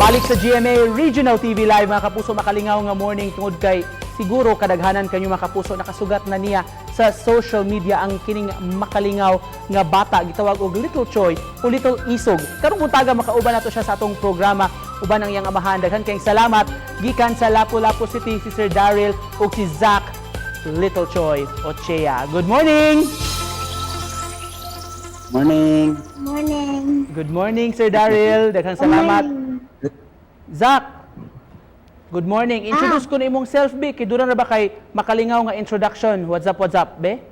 Balik sa GMA Regional TV Live, mga kapuso, makalingaw nga morning tungod kay siguro kadaghanan kanyo, mga kapuso, nakasugat na niya sa social media ang kining makalingaw nga bata gitawag og Little Choi o Little Isog. Karong buntaga makauban nato siya sa atong programa uban ang iyang amahan. Daghan kayong salamat gikan sa Lapu-Lapu City, si Sir Daryl ug si Zach Little Choi Ochea. Good morning. Morning. Morning. Good morning, Sir Daryl. Daghang salamat. Morning. Zach, good morning. Introduce ko na imong self, be. Kay dura na ba kay makalingaw nga introduction? What's up, be?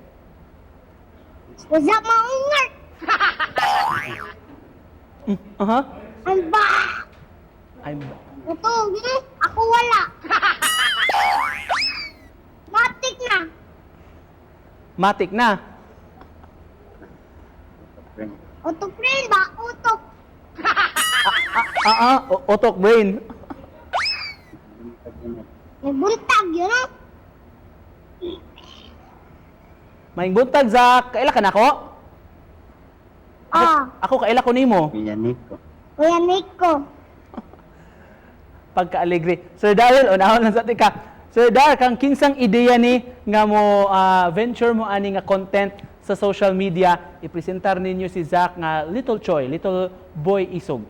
What's up, mga ungar? I'm back. I'm Natulog mo? Ako wala. Matik na. Matik na. Utok rin ba? Utok. Otok brain. May buntag yun, no? Maing buntag, Zach. Kaila ka nako? Ako, Ah, ako kaila ko nimo. Kuya Nico. Kuya Nico. Pagka-alegre. Sir Daryl, unahon lang sa tika. Sir Dar, kang kinsang ideya ni nga mo venture mo ani nga content sa social media, ipresentar ninyo si Zach nga Little Choi, Little Boy Isog?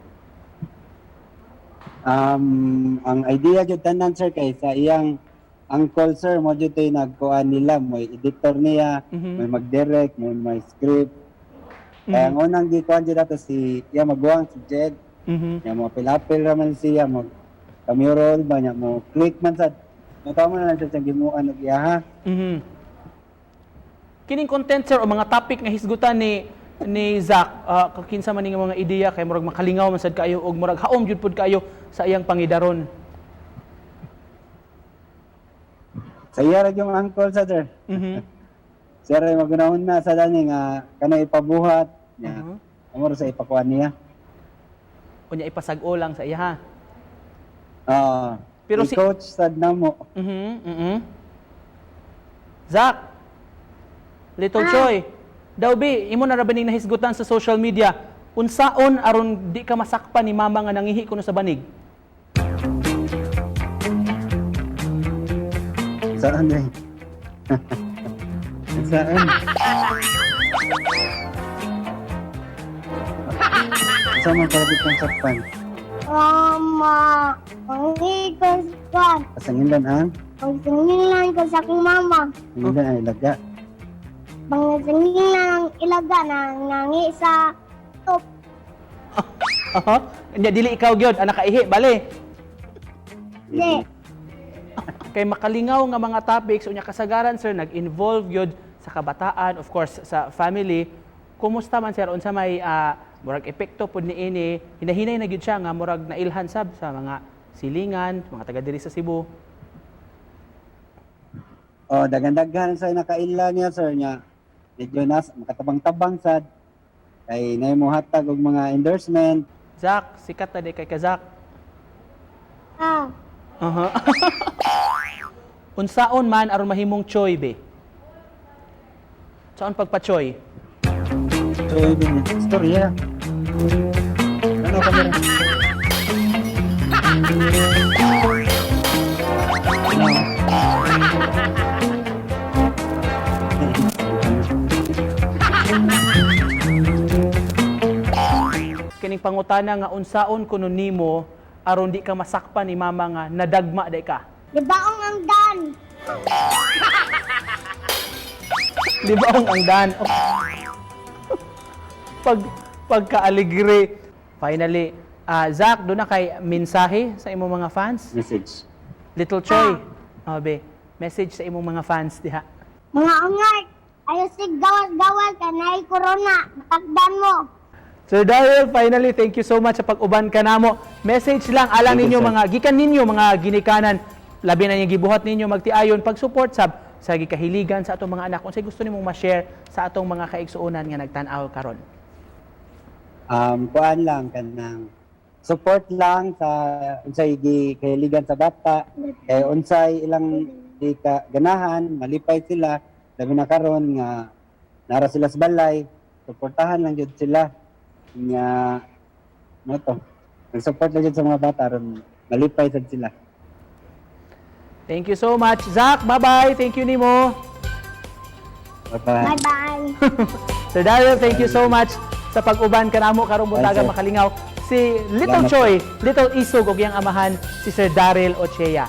Ang idea jud tanan, sir, kay sa iyang uncle, sir, mo jud tay nagkuan nila, may editor niya, may mag-direct, may script. Kaya ang unang gikuan jud ato si iya maguwang si Jed, nya mo apil-apil ra man siya, mo cameo role ba niya, mo click man sad. Natawa mo na lang siya sa gimuan og iya ha. Kining content, sir, o mga topic nga hisgutan ni Zach, kinsa man ning mga ideya kay murag makalingaw man sad kaayo og murag haom jud pud kaayo sa iyang pangidaron? Sa iya ra yung uncle sa sir. Siya ra yung magunahon na sa dani nga kanay ipabuhat niya. Amo ra sa ipakuan niya. Unya ipasag-o lang sa iya ha. Ah, Pero pero si- coach sad na mo. Zach, Little Choi, daw bi, imo na ra ba ning nahisgutan sa social media? Unsaon aron di ka masakpan ni mama nga nangihi kuno sa banig? Saan eh? Saan? Saan man kalapit ng sakpan? Mama, pangikos ko. Pasangilan ang? Pagsangilan ko sa akong mama. Sangilan ang ilaga. Pagsangilan ang ilaga na nangi sa top. Aha. Nya dili ikaw gyud ang nakaihi, bale. Di. Kay makalingaw nga mga topics unya kasagaran, sir, nag-involve gyud sa kabataan, of course sa family. Kumusta man, sir, unsa may murag epekto pud niini? Hinahinay na gyud siya nga murag nailhan sab sa mga silingan, mga taga diri sa Cebu? Oh, daghan-daghan sa nakaila niya, sir, niya. Medyo nas makatabang-tabang sad. Kay nay mo hatag og mga endorsement. Zach, sikat na di kay ka, Zach. Ah, Unsaon man aron mahimong Choi be? Saan pagpa-Choi? So, yun niya. Istorya. Ano kamera? Ano? Kining pangutana nga unsaon kuno nimo aron di ka masakpan ni mama nga nadagma day ka? Libaong ang dan. Libaong ang dan. Oh. Pagkaaligre. Finally, Zach, doon na kay mensahe sa imong mga fans. Message. Little Choi. Oh, be, message sa imong mga fans diha. Mga ungar, ayosig gawas-gawas ka na corona. Matakdan mo. Sir Daryl, finally, thank you so much sa pag-uban ka namo. Message lang alang Thank you, ninyo sir. mga gikan ninyo mga ginikanan, labi na yung gibuhat ninyo magtiayon pag-support sab sa gikahiligan sa atong mga anak. Unsay gusto nimong ma-share sa atong mga kaigsuonan nga nagtan-aw karon? Kuan lang kanang support lang sa unsay gikahiligan sa bata kay unsay ilang di ka ganahan malipay sila, labi na karon nga nara sila sa balay, suportahan lang jud sila nya mo to. nag-support lang jud sa mga bata aron malipay sad sila. Thank you so much. Zach, bye-bye. Thank you nimo. Bye-bye. Bye-bye. Sir Daryl, thank you so much sa pag-uban kanamo karong buntaga, Bye, sir. makalingaw. Si Little Salamat. Choi, Little Isog ug iyang amahan si Sir Daryl Ochea.